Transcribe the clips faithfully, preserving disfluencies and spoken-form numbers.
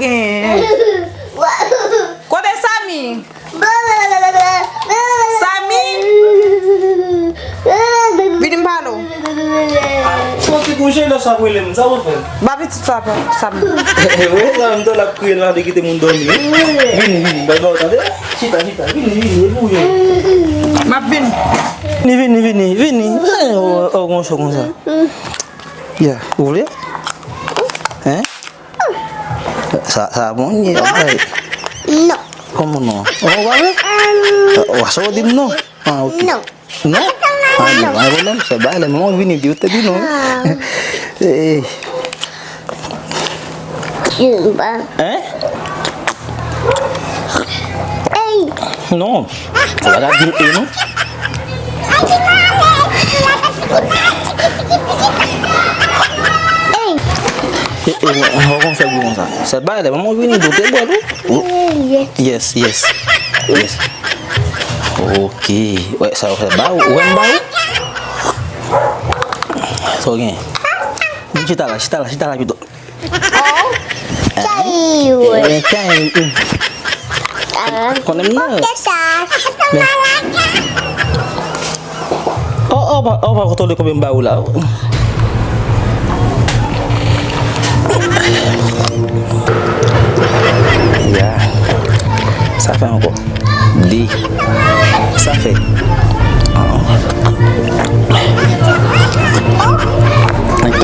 Gen. Kote Sami? Sami? Vini m pale w. Sòti kouje lè sa pou rele m, sa w fè? Ba pitit sa, Sami. Wi, sa menm tan l ap kriye, l pa vle kite moun dòmi. Vini, vini, bay ba w tande. Chita, chita, vini, vini, e pou yo. M ap vini. Vini, vini, vini, vini. Eh, oh, oh, konsa, konsa. Ya, ou vle? Hein? Sa, sa bon, ye, bay. Non. Kòman non? Oh, ou pa vle? Ou sa w di m non? Ah, ok. Non. Non? Ah, non, pa gen pwoblèm. Se bay lè manman vini, di ou te di non. Eh. Hein? Hey. Non. Ou pa ka di m e non. Hey. E, e, ou konn fè bri konsa. Se bay lè manman vini, di ou te bwè tou. Yes, yes. Yes. Ok. Wè, sa w fè ba ou, ou wè m ba ou? Sa w gen? Vin chita la, chita la, chita la pito. Kay, wè. Eh, kay, mm. Konnen m nan. Men. Oh, oh, pa, oh, pa kontwole konbyen m ba ou la. Ya. Sa fè ankò. De. Sa fè. Ah. Ok.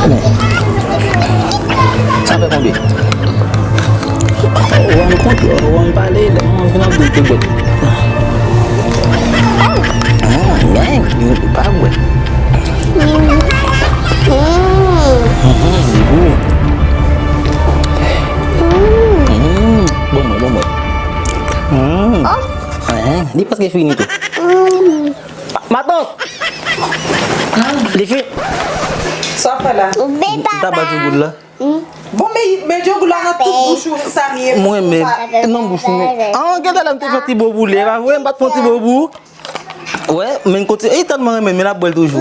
Men. Sa fè konbyen? Ou an kont, ou an pale, lè mwen vin ap di te bwè. Ah, men, li pa bwè. Mhm, li gou. Mhm, bon, bon, bon. Mhm. Hein, li prèske fini tou. Matant! Li fin. Sa w fè la? M ta ba djogoul la. Bon, men, men djogoul la nan tout bouch ou, Sami, e. Mwen, men, nan bouch mwen. Ah, gen lè m te fè ti bo pou li, e pa vre, m pa t fè ti bo pou. Wè, men kote, e tèlman renmen, men l ap bwè l toujou.